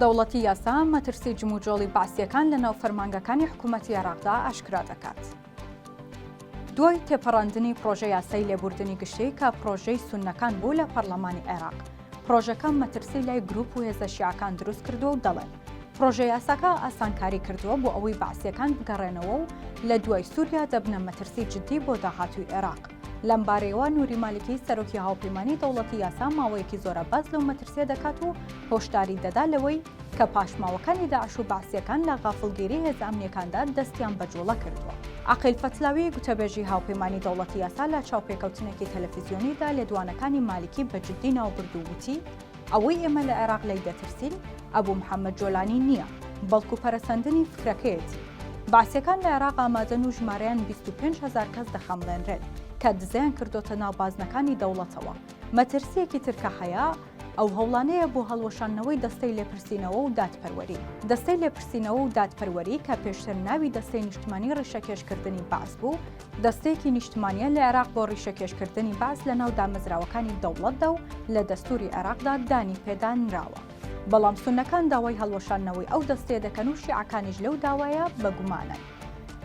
دەوڵەتی یاسا مەترسی جموجۆڵی بەعسییەکان لەناو فەرمانگەکانی حکوومەتی عێراقدا ئاشکرا دەکات. دوای تێپەڕاندنی پڕۆژە یاسای لێبوردنی گشتی کە پڕۆژەی سوننەکان بوو لە پەڕلەمانی عێراق، پڕۆژەکە مەترسی لای گروپ و هێزە شیعەکان دروست کردووە و دەڵێن، پڕۆژە یاساکە ئاسانکاری کردووە بۆ ئەوەی بەعسییەکان بگەڕێنەوە و لە دوای سووریا دەبنە مەترسی جددی بۆ داهاتووی عێراق. لەمبارەیەوە نوری مالیکی سەرۆکی هاوپەیمانی دەوڵەتی یاسا ماوەیەکی زۆرە باس لەو مەترسییە دەکات و هۆشداری دەدا لەوەی کە پاشماوەکانی داعش و بەعسییەکان لە غافڵگیری هێزە ئەمنییەکاندا دەستیان بە جوڵە کردووە. عەقیل فەتلاوی، گوتەبێژی هاوپەیمانی دەوڵەتی یاسا لە چاوپێکەوتنێکی تەلەفیزیۆنیدا لێدوانەکانی مالیکی بە جددی ناوبرد و وتی، ئەوەی ئێمە لە عێراق لێی دەترسین ئەبو محەمەد جۆلانی نییە، بەڵکو پەرەسەندنی فکرەکەیەتی. بەعسییەکان لە عێراق ئامادەن و ژمارەیان 25 هەزار کەس دەخەمڵێنرێت کە دزەیان کردۆتە ناو بازنەکانی دەوڵەتەوە. مەترسییەکی تر کە هەیە، ئەو هەوڵانەیە بۆ هەڵوەشاندنەوەی دەستەی لێپرسینەوە و دادپەروەری. دەستەی لێپرسینەوە و دادپەروەری کە پێشتر ناوی دەستەی نیشتمانی ڕیشەکێشکردنی بەعس بوو، دەستەیەکی نیشتمانییە لە عێراق بۆ ڕیشەکێشکردنی بەعس لەناو دامەزراوەکانی دەوڵەتدا و لە دەستووری عێراقدا دانی پێدا نراوە. بەڵام سوننەکان داوای هەڵوەشاندنەوەی ئەو دەستەیە دەکەن و شیعەکانیش لەو داوایە بە گومانن.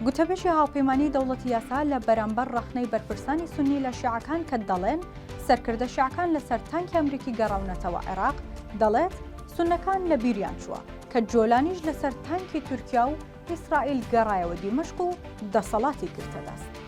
گوتەبێژی هاوپەیمانیی دەوڵەتی یاسا لە بەرامبەر ڕەخنەی بەرپرسانی سوننی لە شیعەکان کە دەڵێن سەرکردە شیعەکان لەسەر تانکی ئەمریکی گەڕاونەتەوە عێراق، دەڵێت، سوننەکان لەبیریان چووە کە جۆلانیش لەسەر تانکی تورکیا و ئیسرائیل گەڕایەوە دیمەشق و دەسەڵاتی گرتە دەست.